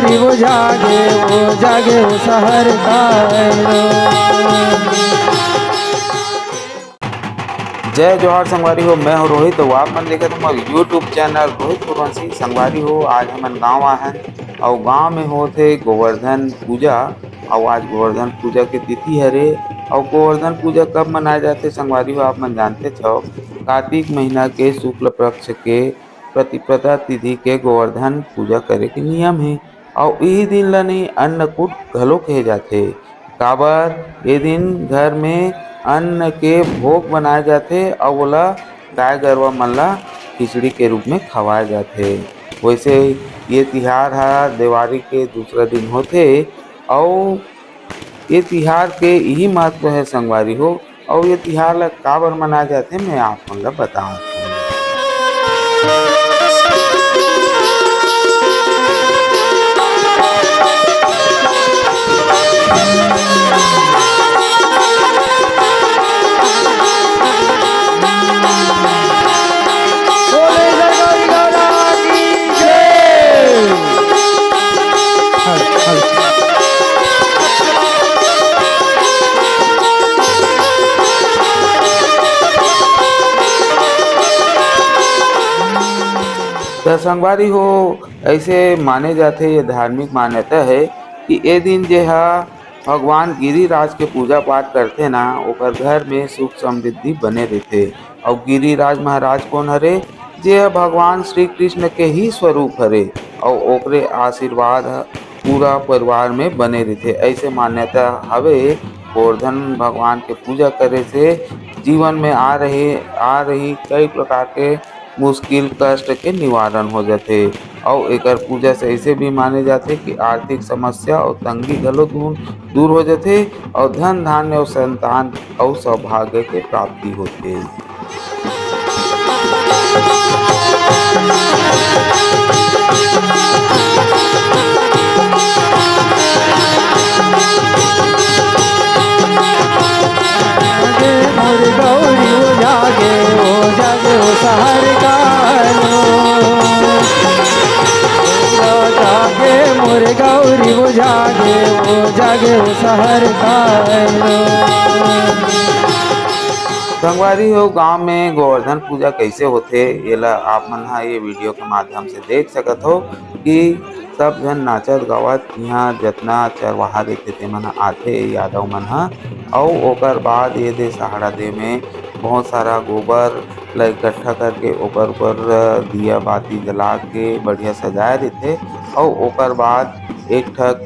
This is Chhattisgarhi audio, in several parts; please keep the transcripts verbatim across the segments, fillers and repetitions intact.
रे वो जागे, वो जागे, वो सहर का लो। जय जोहार संगवारी हो, मैं हूं रोहित, अउ आप मन देखत हो मोर YouTube चैनल रोहित कुरवंशी। संगवारी हो, आज हमन गांव आए हन अउ गांव में होत हे गोवर्धन पूजा। अउ आज गोवर्धन पूजा के तिथि हरे। अउ गोवर्धन पूजा कब मनाए जाथे संगवारी हो, आप मन जानते छव, कार्तिक महीना के शुक्ल पक्ष के प्रतिपदा तिथि के गोवर्धन पूजा करे के नियम हे। अउ इही दिन ल नहीं अन्नकूट घलो कहे जाथे, काबर ये दिन घर में अन्न के भोग बनाए जाथे अउ ओला गाय गरवा मन ला खिचड़ी के रूप में खवाए जाथे। वैसे ये तिहार ह देवारी के दूसरा दिन होथे अउ ये तिहार के इही महत्व है संगवारी हो। अउ ये तिहार ला काबर मनाए जाथे, मैं आप मन ला बतावत हूँ। त संगवारी हो, ऐसे माने जाथे, ये धार्मिक मान्यता है कि ए दिन जे हा भगवान गिरिराज के पूजा पाठ करथे ना, ओकर घर में सुख समृद्धि बने रहिथे। अउ गिरिराज महाराज कोन हरे? जे ह भगवान श्री कृष्ण के ही स्वरूप हरे अउ ओकरे आशीर्वाद ह पूरा परिवार में बने रहिथे। ऐसे मान्यता हवे, गोवर्धन भगवान के पूजा करे से जीवन में आ रहे, आ रही कई प्रकार के मुश्किल कष्ट के निवारण हो जाथे। अउ एकर पूजा से ऐसे भी माने जाथे कि आर्थिक समस्या अउ तंगी घलो दूर, दूर हो जाथे अउ धन धान्य अउ संतान अउ सौभाग्य के प्राप्ति होथे। जागे मोर गौरी, ओ जागे, ओ जागे, ओ सहर कालो। ओ जागे मोर गौरी, ओ जागे, ओ जागे, ओ सहर कालो। संगवारी हो, गांव में गोवर्धन पूजा कैसे होथे, एला आप मन ह ये वीडियो के माध्यम से देख सकत हो कि सब झन नाचत गावत, इहाँ जतना चरवाहा रहिथे, तेमन ह आथे, यादव मन ह, अउ ओकर बाद ये दे सहाड़ा दे में बहुत सारा गोबर ल इकट्ठा करके ओकर ऊपर दिया बाती जला के बढ़िया सजाए रहिथे, अउ ओकर बाद एक ठक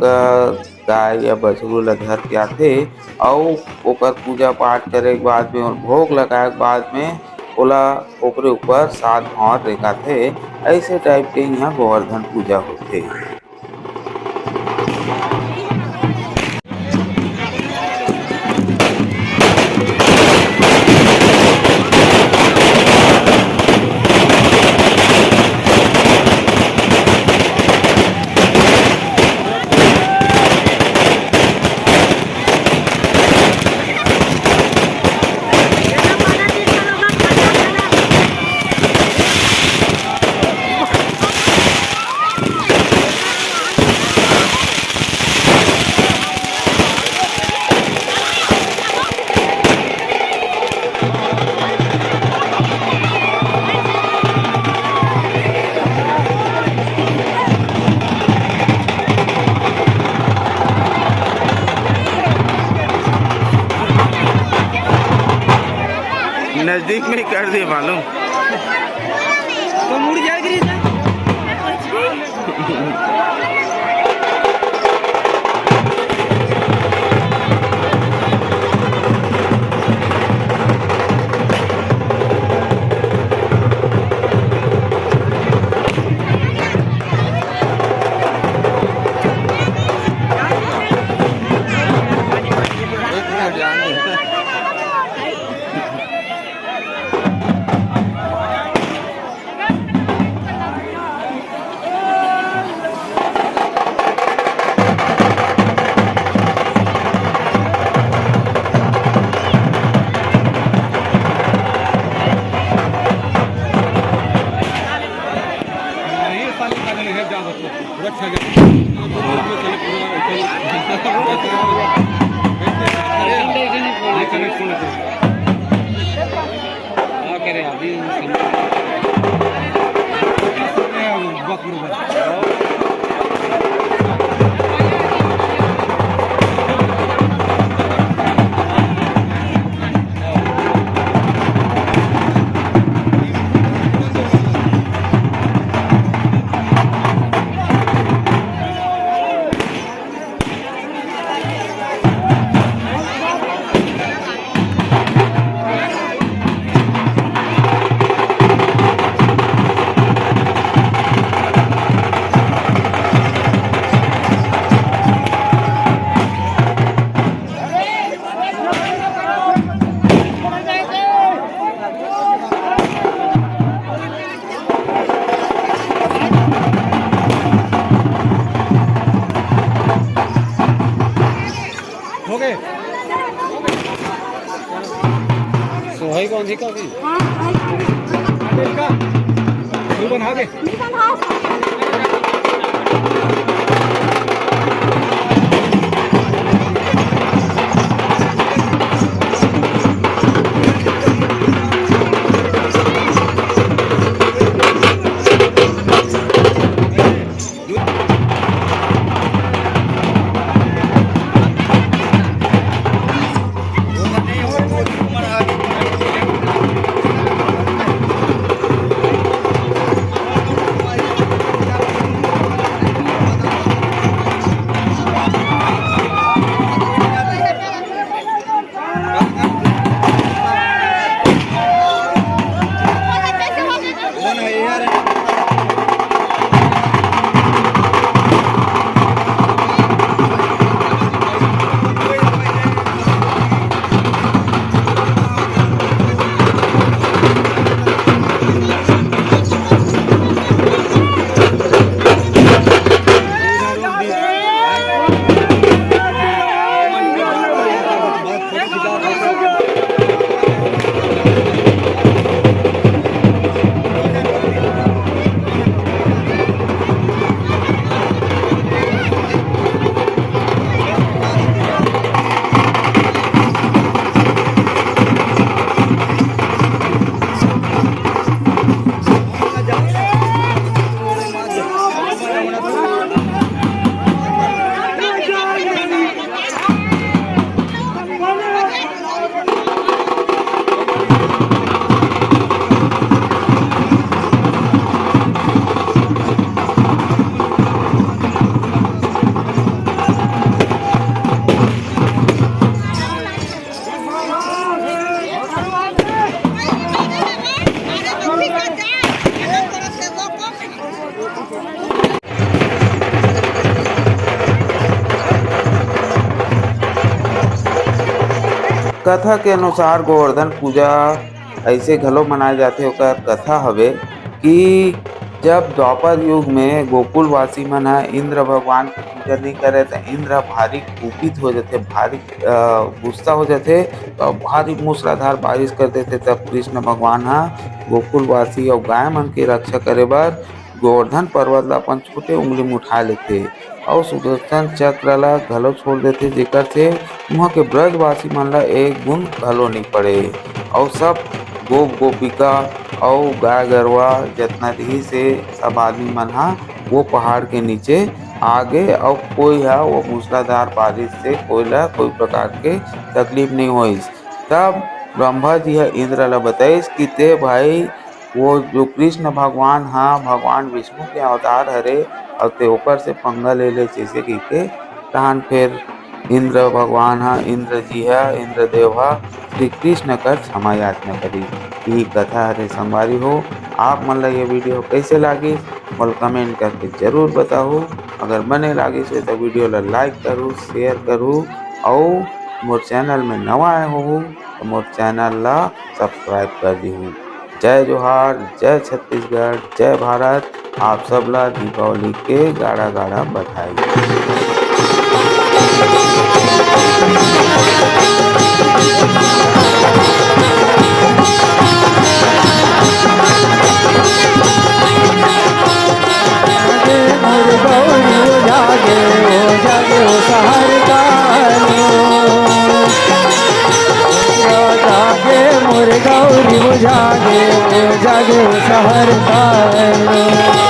गाय या बछरू ल धर के आथे, अउ ओकर पूजा पाठ करे के बाद में, भोग लगाए के बाद में ओला ओकरे ऊपर सात भौंर रेंगाथे। ऐसे टाइप के इहाँ गोवर्धन पूजा होथे। नजदीक में ही कर दिए मालूम। तो मुड़ जाएगी। हाँ, कह रहे अभी। हो गए। सोहई कौन सी का भी? हाँ, हाँ। का? तू बना दे। कथा के अनुसार गोवर्धन पूजा ऐसे घलो मनाए जाथे। ओकर कथा हवे कि जब द्वापर युग में गोकुलवासी मन ह इंद्र भगवान के पूजा नइ करे, त इंद्र ह भारी कुपित हो जथे, भारी, अ, गुस्सा हो जथे। त भारी मूसलाधार बारिश कर देथे। तब कृष्ण भगवान ह गोकुलवासी अउ गाय मन के रक्षा करे बर गोवर्धन पर्वत ला अपन छोटे उंगली में उठा लेथे अउ सुदर्शन चक्र ला घलो छोड़ देथे, जेकर से उहाँ के ब्रजवासी मन ला एक बूंद घलो नइ पड़े। अउ सब गोप गोपिका अउ गाय गरवा जतना रिहिस हे, सब आदमी मन ह वो पहाड़ के नीचे आ गे अउ कोई ह वो मूसलाधार बारिश से कोई ला कोई प्रकार के तकलीफ नइ होइस। तब ब्रह्मा जी ह इंद्र ला बताइस कि ते भाई, वो जो कृष्ण भगवान ह, भगवान विष्णु के अवतार हरे, अउ ते ओकर से पंगा ले ले, जैसे कहिके। तहन फिर इंद्र भगवान ह, इंद्र जी ह, इंद्रदेव ह श्री कृष्ण कर क्षमा याचना करिस। यही कथा हरे संगवारी हो। आप मन ला ये video कैसे लागिस, मोला comment करके जरूर बताहू। अगर बने लागिस हे तो video ला like करू, share करू, अउ मोर channel में नवा आए होहू तो मोर channel ला subscribe कर दिहू। जय जोहार, जय छत्तीसगढ़, जय भारत। आप सब ला दीपावली के गाड़ा गाड़ा बधाई। जागे, जागे सहरसा लो।